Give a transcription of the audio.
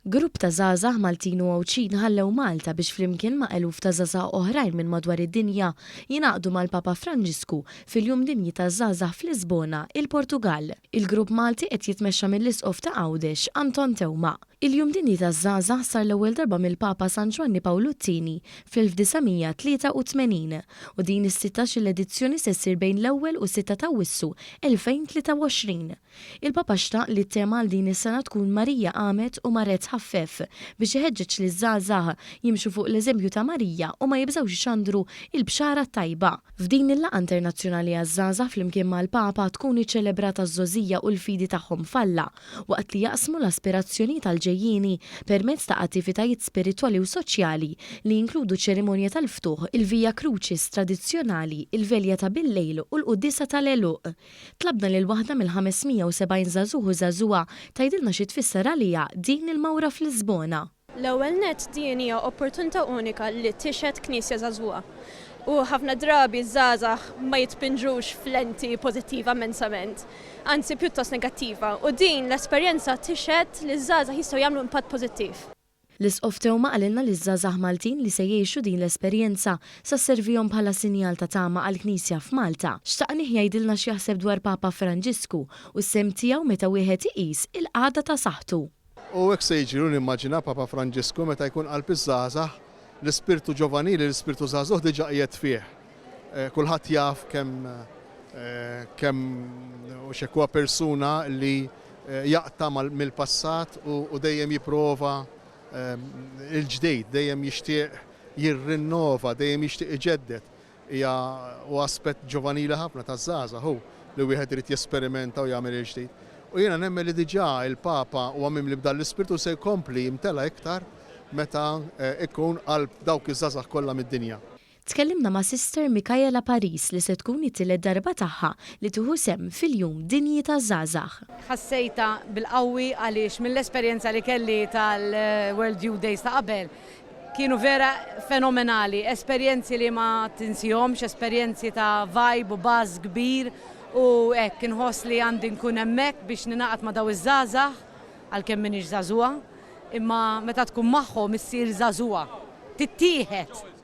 Grupp ta' żgħażagħ Maltin u Għawdxin ħallew Malta biex flimkien ma' eluf ta' żgħażagħ oħrajn minn madwar id-dinja jingħaqdu mal-Papa Franġisku fil-Jum Dinji taż-Żgħażagħ f'Lisbona, il-Portugall. Il-grupp Malti qed jitmexxa mill-Isqof ta' Għawdex, Anton Teuma. Il-Jum Dinji taż-Żgħażagħ sar l-ewwel darba mill-Papa San Ġwanni Pawlu t-Tieni fl-1983 u din is-sittax-il edizzjoni se ssir bejn l-ewwel u s-sitta t'Awwissu 2023. Il-Papa xtaq li t-tema għal din is-sena tkun Marija qamet u marret tħaffef biex iħeġġeġ liż-żgħażagħ jimxu fuq l-eżempju ta' Marija u ma jibżgħux ixandru l-bxara t-tajba. F'din il-laqgħa internazzjonali għaż-żgħażagħ flimkien mal-Papa tkun iċċelebrata ż-żgħożija u l-fidi tagħhom f'Alla waqt li jaqsmu l-aspirazzjonijiet għall-ġejjieni permezz ta' attivitajiet spiritwali u soċjali li jinkludu ċerimonja tal-ftuħ, il-Via Crucis tradizzjonali, il-Velja ta' bil-lejl u l-Quddiesa tal-għeluq. Tlabna lil waħda mill-570 żagħżugħ u żagħżugħa tgħidilna xi tfisser għaliha din il-mawra f'Lisbona. L-ewwel nett din hija opportunità unika li tixhed Knisja żagħżugħa. U ħafna drabi ż-żgħażagħ ma jitpinġux f'lenti pożittiva immensament, anzi pjuttost negattiva. U din l-esperjenza tixhed li ż-żgħażagħ jistgħu jagħmlu impatt pożittiv. L-Isqof Teuma qalilna li ż-żgħażagħ Maltin li se jgħixu din l-esperjenza sa sservihom bħala sinjal ta' tama għall-Knisja f'Malta. Xtaqnih jgħidilna x'jaħseb dwar Papa Franġisku u s-sehem tiegħu meta wieħed iqis il-qagħda ta' saħħtu. U hekk se jiġri u nimmaġina Papa Franġisku meta jkun qalb iż-żgħażagħ, l-ispirtu ġovanili, l-ispirtu żagħżugħ diġà qiegħed fih. Kulħadd jaf kemm kemm u x'hekk huwa persuna li jaqta' mill-passat u dejjem jipprova l-ġdid, dejjem jixtieq jirrinnova, dejjem jixtieq iġedded. Hija hu aspett ġovanili ħafna taż-żgħażagħ hu li wieħed irid jesperimenta u jagħmel il-ġdid. U jiena nemmen li diġà il-Papa huwa mimli b'dan l-ispirtu u se jkompli jimtela iktar meta jkun qalb dawk iż-żgħażagħ kollha mid-dinja. Tkellimna ma' Sister Micaela Paris li se tkun it-tielet darba tagħha li tieħu sehem fil-Jum Dinji taż-Żgħażagħ. Ħassejtha bil-qawwi għaliex mill-esperjenza li kelli tal-World Youth Days ta' qabel kienu vera fenomenali, esperjenzi li ma tinsihomx, esperjenzi ta' vibe u buzz kbir u hekk inħoss li għandi nkun hemmhekk biex ningħaqad ma' dawn iż-żgħażagħ għalkemm m'iniex żagħżugħa, imma meta tkun magħhom issir żagħżugħa. Tittieħed!